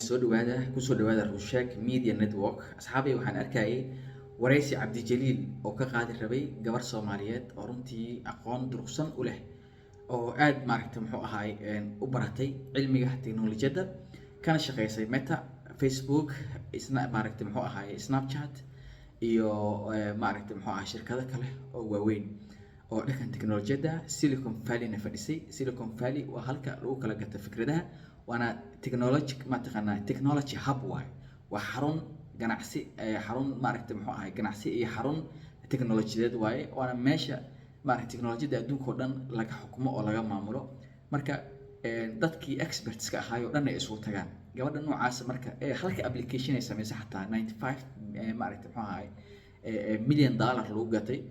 Soo dhawaada, kusoo dhawaada Rusheeg Media Network. Asxaabay, waxaan arkayay waraysi Cabdijaliil oo ka qaadi rabay gabar Soomaaliyeed oo runtii aqoon durugsan u leh oo aad, maaragtay, muxuu ahaay, u baratay cilmiga teknolojiyadda, kana shaqeysay Meta, Facebook, isna, maaragtay, muxuu ahaay, Snapchat iyo maaragtay, muxuu ahaay, shirkado kale oo waaweyn oo dhankan teknolojiyadda, Silicon Valleyna fadhisay. Silicon Valley waa halka lagu kala gato fikradaha, waana technology, mataqaanaa, technology hub waay. Waa xarun ganacsi, xarun, maaragtay, muxuu ahay, ganacsi iyo xarun teknolojiyadeed waaye, waana meesha, maaragtay, teknolojiyadda adduunka oo dhan laga xukumo oo laga maamulo. Marka dadkii expertska ahaay oo dhan ay isugu tagaan. Gabadha noocaas marka halka application ay samaysay xataa 95, maaragtay, muxuu ahay, million dollar lagu gatay.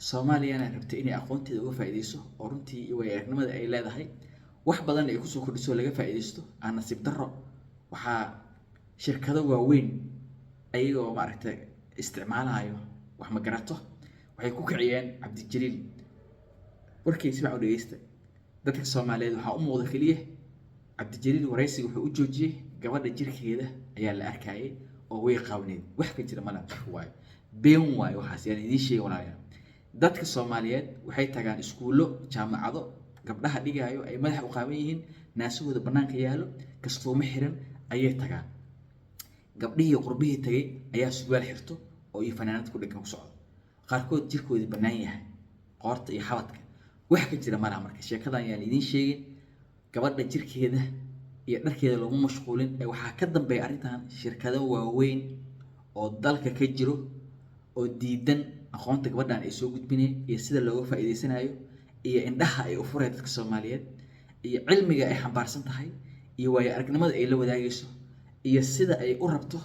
Soomaaliyana rabtay inay aqoonteeda uga faa'iideyso oo runtii way aragnimada ay leedahay wax badan ay kusoo kordhiso, laga faa'iideysto. Aan nasiib darro, waxaa shirkado waaweyn ayagoo, maaragtay, isticmaalayo wax ma garato, waxay ku kiciyeen Cabdijaliil. Warkay si fiican u dhegeysta. Dadka Soomaaliyeed waxaa u muuqda keliya Cabdijaliil waraysiga wuxuu u joojiyey gabadha jirkeeda ayaa la arkayay oo way qaawneed. Wax ka jira mala waayo, been waayo waxaas. Yaan idiin sheegay, walaalayaal, dadka Soomaaliyeed waxay tagaan iskuullo, jaamacado, gabdhaha dhigaayo ay madaxa u qaaban yihiin, naasahooda bannaanka yaallo, kastuumo xiran ayay tagaan. Gabdhihii qurbihii tagay ayaa surwaal xirto oo iyo fanaanad ku dhegan ku socdo, qaarkood jirkoodii bannaan yahay, qoorta iyo xabadka. Wax ka jira malaha. Marka sheekadan yaan idiin sheegin. Gabadha jirkeeda iyo dharkeeda looma mashquulin ee waxaa ka dambeeya arrintan shirkado waaweyn oo dalka ka jiro oo diidan aqoonta gabadhan ay soo gudbineen iyo sida looga faa'iideysanayo iyo indhaha ay u fureen dadka Soomaaliyeed iyo cilmiga ay xambaarsan tahay iyo waayo aragnimada ay la wadaagayso iyo sida ay u rabto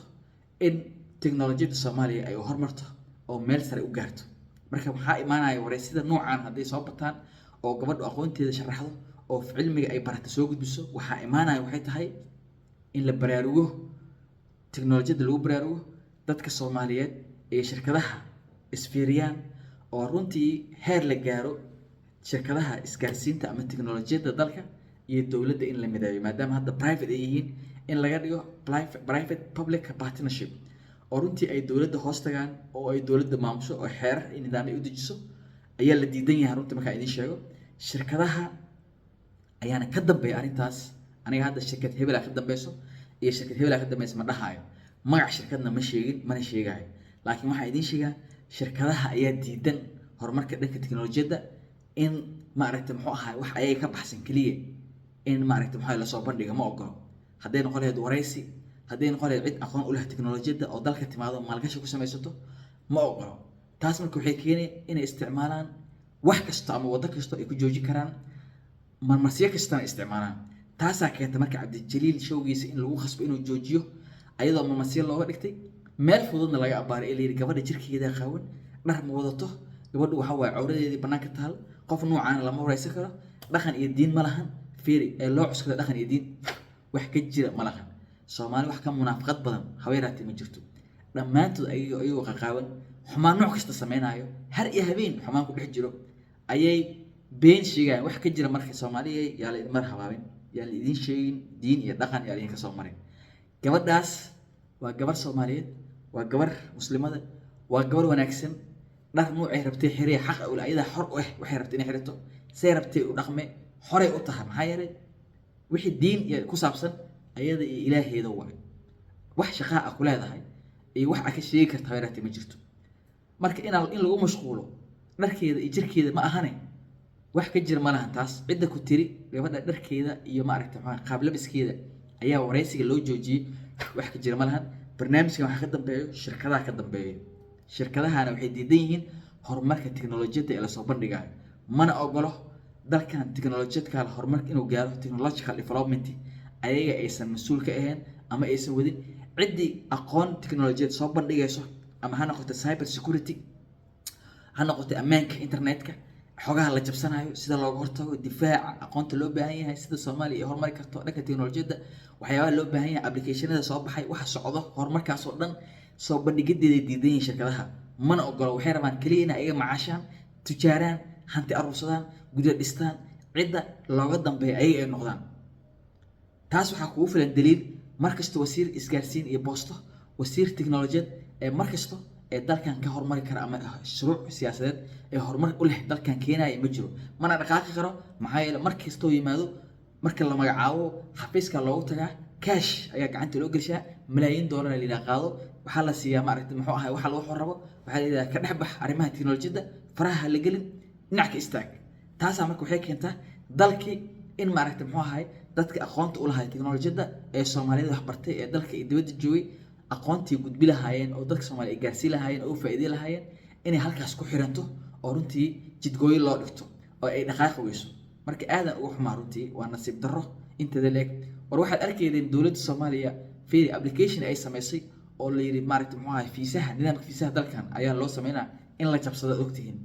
in teknolojiyadda Soomaaliya ay u horumarto oo meel sare u gaarto. Marka waxaa imaanaya wareysida noocan hadday soo bataan oo gabadhu aqoonteeda sharaxdo oo cilmiga ay barata soo gudbiso, waxaa imaanaya waxay tahay in la baraarugo, teknolojiyadda lagu baraarugo, dadka Soomaaliyeed iyo shirkadaha isfiiriyaan oo runtii heer la gaaro shirkadaha isgaarsiinta ama teknolojiyadda dalka iyo dowladda in la mideeyo, maadaama hadda private ay yihiin, in laga dhigo private public partnership oo runtii ay dowladda hoos tagaan oo ay dowladda maamusho oo xeerar iyo nidaam ay u dejiso ayaa la diidan yahay. Runtii markaan idiin sheego, shirkadaha ayaana ka dambeeya arrintaas. Aniga hadda shirkad hebelaa ka dambeyso iyo shirkad hebelaa ka dambeysa ma dhahaayo, magac shirkadna ma sheegin mana sheegaayo, laakiin waxaan idiin sheegaa shirkadaha ayaa diidan horumarka dhanka teknolojiyadda in, maaragtay, muxuu ahaay, wax ayaga ka baxsan keliya in, maaragtay, muxuu ahay, lasoo bandhiga ma ogolo. Hadday noqon lahayd waraysi, hadday noqon lahayd cid aqoon u leh teknolojiyadda oo dalka timaado, maalgashi ku samaysato, ma ogolo taas. Marka waxay keenay inay isticmaalaan wax kasta ama waddo kasta ay ku joojin karaan, marmarsiyo kastana isticmaalaan. Taasaa keenta marka Cabdijaliil showgiisa in lagu khasbo inuu joojiyo, ayadoo marmarsiyo looga dhigtay, meel fududna laga abbaaray ee la yidhi gabadha jirkeeda qaawan, dhar ma wadato gabadhu, waxa waaye cawradeedii bannaanka taal, qof noocaana lama wareysan karo, dhaqan iyo diin ma lahan. Fiiri ee loo cuskada dhaqan iyo diin, wax ka jira ma lahan. Soomaali wax ka munaafaqad badan habeeraatee ma jirto. Dhammaantood ayagoo qaqaawan, xumaan nooc kasta sameynaayo, har iyo habeen xumaan ku dhex jiro, ayay been sheegayaan. Wax ka jira. Marka Soomaaliya yaa la idin mar habaabin, yaa la idin sheegin diin iyo dhaqan yaa la idinka soo marin. Gabadhaas waa gabar Soomaaliyeed, waa gabar Muslimada, waa gabar wanaagsan. Dhar nuucay rabtay xiree xaq ul ayadaa xor u ah. Waxay rabtay inay xirato, say rabtay u dhaqme, xoray u tahay. Maxaa yeelay, wixii diin iyo ku saabsan ayada iyo ilaaheeda waay. Wax shaqaa a ku leedahay iyo wax a ka sheegi karta habeeraatee ma jirto. Marka in lagu mashquulo dharkeeda iyo jirkeeda ma ahane, wax ka jira ma lahan taas. Cidda ku tiri gabadha dharkeeda iyo, maaragtay, maxaa qaab labiskeeda ayaa waraysiga loo joojiyey, wax ka jira ma lahan. Barnaamijkan waxaa ka dambeeyo shirkadaha ka dambeeyo. Shirkadahana waxay diidan yihiin horumarka teknolojiyadda ee lasoo bandhigayo, mana ogolo dalkan teknolojiyadka horumarka inuu gaaro, technological development ayaga aysan mas-uul ka ahayn ama aysan wadin. Ciddii aqoon teknolojiyad soo bandhigayso, ama ha noqoto cyber security, ha noqoto ammaanka internetka, xogaha la jabsanayo sida looga hortago, difaaca aqoonta loo baahan yahay, sida Soomaaliya ay horumari karto dhanka teknolojiyadda, waxyaabaha loo baahan yahay, applicationada soo baxay, waxa socdo, horumarkaas oo dhan soo bandhigideeday diidan yihiin shirkadaha, mana ogolo. Waxay rabaan keliya inay ayaga macaashaan, tujaaraan, hanti aruursadaan, guryo dhistaan, cidda looga dambeeya ayaga ay noqdaan. Taas waxaa kugu filan daliil. Mar kasta wasiir isgaarsiin iyo boosto, wasiir tiknolojiyad ee mar kasta ee dalkan ka hormari kara ama shuruuc siyaasadeed ee horumar u leh dalkan keenaya ma jiro, mana dhaqaaqi karo. Maxaa yeele, mar kastoo yimaado, marka la magacaabo, xafiiska loogu tagaa, cash ayaa gacanta loo gelshaa, malaayiin doolar la yidhaha qaado. Waxaa la siiyaa, maaragtay, muxuu ahay, waxa lagu rabo. Waxaa la yidhaha ka dhex bax arrimaha tiknolojiyadda, faraha ha la gelin, dhinac ka istaag. Taasaa marka waxay keentaa dalkii in, maaragtay, muxuu ahay, dadka aqoonta u lahay tiknolojiyadda ee Soomaalida wax bartay ee dalka iyo dibadda joogay, aqoontii gudbi lahaayeen oo dadka Soomaaliya ay gaarsii lahaayeen oo u faa'iidey lahaayeen, inay halkaas ku xiranto oo runtii jidgooyo loo dhigto oo ay dhaqaaqi weyso. Marka aadan uga xumaa runtii, waa nasiib darro inteeda leeg. War waxaad arkaydeen dowladda Soomaaliya, fiiri, application ay samaysay oo la yidhi, maaragtay, muxuu ahay, fiisaha, nidaamka fiisaha dalkan ayaa loo sameynaa in la jabsado. Aad ogtihiin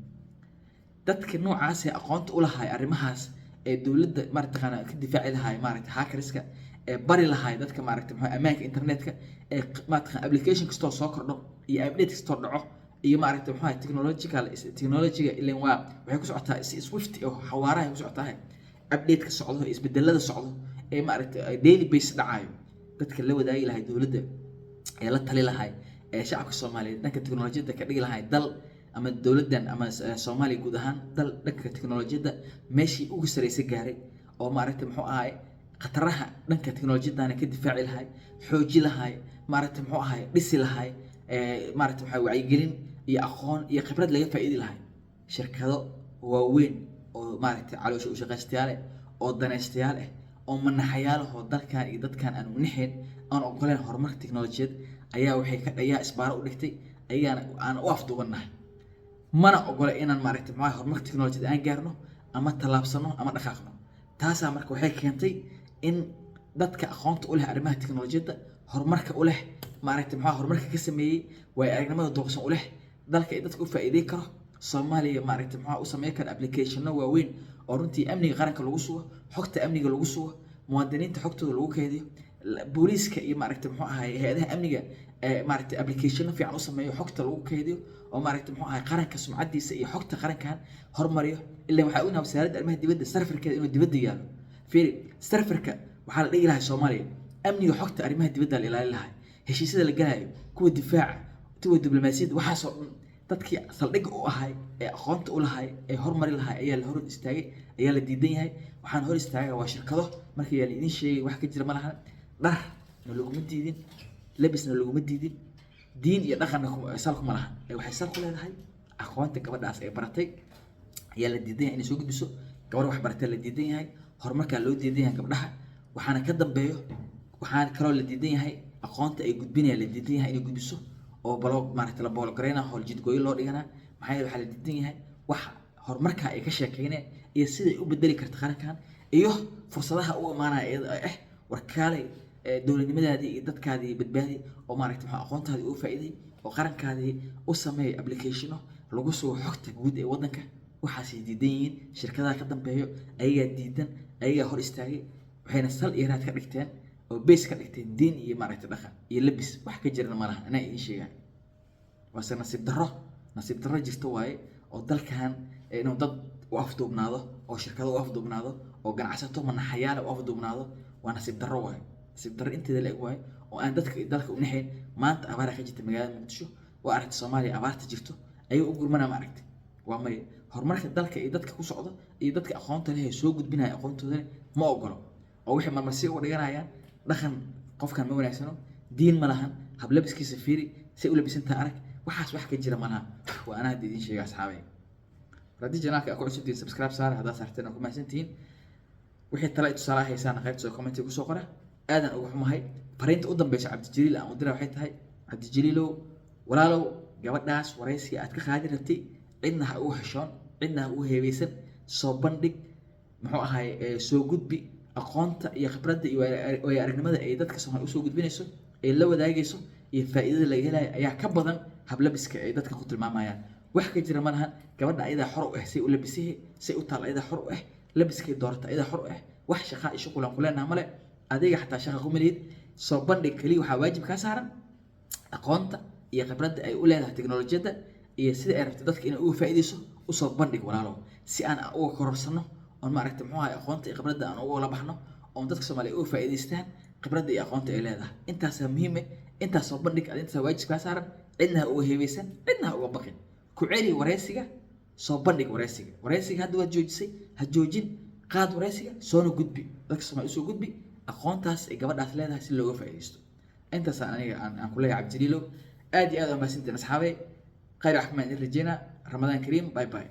dadka noocaas ee aqoonta u lahay arrimahaas ee dowladda maaragtaqaana ka difaaci lahay, maaragtay, hackerska ee bari lahay dadka, maaragtay, muxuu, ammaanka internetka ee maaragtay, application kastoo soo kordho iyo update kastoo dhaco iyo, maaragtay, muxuu ahay, technological, technologyga ileen waa waxay ku socotaa si swift oo xawaaraha ku socotaa, update ka socdo, isbedelada socdo ee, maaragtay, daily base dhacayo, dadka la wadaagi lahay dowladda ee la tali lahay ee shacabka Soomaaliyeed dhanka teknolojiyadda ka dhigi lahay dal ama dowladdan ama Soomaaliya guud ahaan dal dhanka teknolojiyadda meeshii ugu sarreysay gaaray oo, maaragtay, muxuu ahay, khataraha dhanka teknolojiyadana ka difaaci lahay, xooji lahay, maaragtay, muxuu ahay, dhisi lahay, maaragtay, maxaa wacyigelin iyo aqoon iyo khibrad laga faa'iidi lahay. Shirkado waaweyn oo, maaragtay, caloosha u shaqaystayaal eh oo danaystayaal ah oo manaxayaal ah oo dalkan iyo dadkan aan u naxayn, aan ogoleen horumarka teknolojiyad, ayaa waxay ka ayaa isbaaro u dhigtay, ayagaana aan u afduubannahay, mana ogola inaan, maaragtay, maxaa, horumarka teknolojiyad aan gaarno ama tallaabsano ama dhaqaaqno. Taasaa marka waxay keentay in dadka aqoonta u leh arrimaha teknolojiyadda, horumarka u leh, maaragtay, maxaa, horumarka ka sameeyey, waayo aragnimada dooqsan u leh dalka ay dadka u faa'iideyn karo, Soomaaliya, maaragtay, maxaa, u sameyn kara applicationo waaweyn oo runtii amniga qaranka lagu sugo, xogta amniga lagu sugo, muwaadiniinta xogtooda lagu keydiyo, booliiska iyo, maaragtay, muxuu ahay, hay-adaha amniga ee, maaragtay, applicationo fiican u sameeyo, xogta lagu keydiyo oo, maaragtay, muxuu ahay, qaranka sumcadiisa iyo xogta qarankan hormariyo. Ilaa waxaa ognahay Wasaaradda Arrimaha Dibadda serverkeeda inuu dibadda yaalo. Fiiri, serverka waxaa la dhigi lahaa Soomaaliya, amniga xogta arrimaha dibadda la ilaalin lahaa, heshiisyada la galayo, kuwa difaaca, kuwa diblomaasiyadda, waxaasoo dhan dadkii saldhigga u ahay ee aqoonta u lahay ee hormari lahay ayaa la hor istaagay, ayaa la diidan yahay. Waxaan hor istaagay waa shirkado. Marka yaa la idin sheegay, wax ka jira ma lahan. Dhar na laguma diidin, labisna laguma diidin, diin iyo dhaqanna sal kuma lahan ee waxay sal ku leedahay aqoonta gabadhaas ay baratay ayaa la diidan yahay inay soo gudbiso. Gabar wax baratay la diidan yahay, horumarkaa loo diidan yahay gabdhaha. Waxaana ka dambeeyo, waxaana kaloo la diidan yahay aqoonta ay gudbinayaan la diidan yahay inay gudbiso oo block, maaragtay, la block gareynaa, howl jidgooyo loo dhiganaa. Maxaa yeele, waxaa la diidan yahay wax horumarka ay ka sheekeyneen iyo siday u bedeli karta qarankan iyo fursadaha u imaanaya iyada ah. Warkaalay dowladnimadaadii iyo dadkaadii badbaadi oo, maaragtay, maxaa, aqoontaadii u faa'iiday oo qarankaadii u sameeyay applicationo lagu sugo xogta guud ee waddanka. Waxaasay diidan yihiin shirkadaha ka dambeeyo, ayagaa diidan, ayagaa hor istaagay. Waxayna sal iyo raad ka dhigteen oo base ka dhigteen diin iyo, maaragtay, dhaqan iyo labis. Wax ka jirana ma laha, anaa idiin sheegaya. Waase nasiib darro, nasiib darro jirta waaye oo dalkan inuu dad u afduubnaado oo shirkado u afduubnaado oo ganacsato manaxayaala u afduubnaado, waa nasiib darro waaye, nasiib darro inteeda la eg waaye oo aan dadka iyo dalka u naxayn. Maanta abaara ka jirta magaalada Muqdisho, waa aragtay Soomaaliya abaarta jirto, ayay u gurmanaa, ma aragtay? Waa maya. Horumarka dalka iyo dadka ku socdo iyo dadka aqoonta leh ee soo gudbinaya aqoontooda ma ogolo oo waxay marmarsi uga dhiganayaan dhaqan qofkan ma wanaagsano, diin ma lahan, hablabiskiisa fiiri, say u labisantaha arag. Waxaas wax ka jira ma laha, waa anaa hadda idiin sheega, asxaabay. Haddii channelka aad ku cusubtihiin, subscribe saara. Haddaa saarteen, waa ku mahadsantihiin. Wixii tala iyo tusaale haysaan, qaybta soo commentiga kusoo qora. Aadan uga xumahay. Fariinta u dambeysa Cabdijaliil aan u dira waxay tahay: Cabdijaliilow, walaalow, gabadhaas waraysiga aad ka qaadi rabtay cidna ha ugu xishoon, cidna ha ugu heebeysan. Soo bandhig, muxuu ahay, soo gudbi aqoonta iyo khibradda iyo waayo aragnimada ay dadka Soomaali usoo gudbinayso ee la wadaagayso iyo faa'iidada laga helayo ayaa ka badan hablabiska ay dadka ku tilmaamayaan. Wax ka jira ma lahan. Gabadha ayadaa xor u ah say u labisihi, say u taal ayadaa xor u ah, labiskay doorata ayadaa xor u ah. Wax shaqaa iyo shuqulan kuleenaha male, adiga xataa shaqa kuma lihid. Soo bandhig kaliya, waxaa waajib kaa saaran aqoonta iyo khibradda ay u leedahay teknolojiyadda iyo sida ay rabto dadka inay uga faa'iideyso. Usoo bandhig, walaalow, si aan uga kororsano oon, maaragtay, muxuu ahay, aqoonta iyo khibradda aan uga wala baxno oon dadka Soomaaliya uga faa'iideystaan. Khibradda iyo aqoonta ay leedahay intaasaa muhiime. Intaas soo bandhig ad, intaasaa waajib kaa saaran. Cidna ha uga heebeysan, cidna ha uga baqin. Ku celi wareysiga, soo bandhig wareysiga. Wareysiga hadda waad joojisay, ha joojin. Qaad wareysiga, soona gudbi, dadka Soomaali usoo gudbi aqoontaas ay gabadhaas leedahay si looga faa'iidaysto. Intaasaan aniga aan ku leeyahay, Cabdijaliilow. Aad iyo aad waa mahadsantiin, asxaabey. Khayr, caafimaad idin rajeynaa. Ramadaan kariim. Bye bye.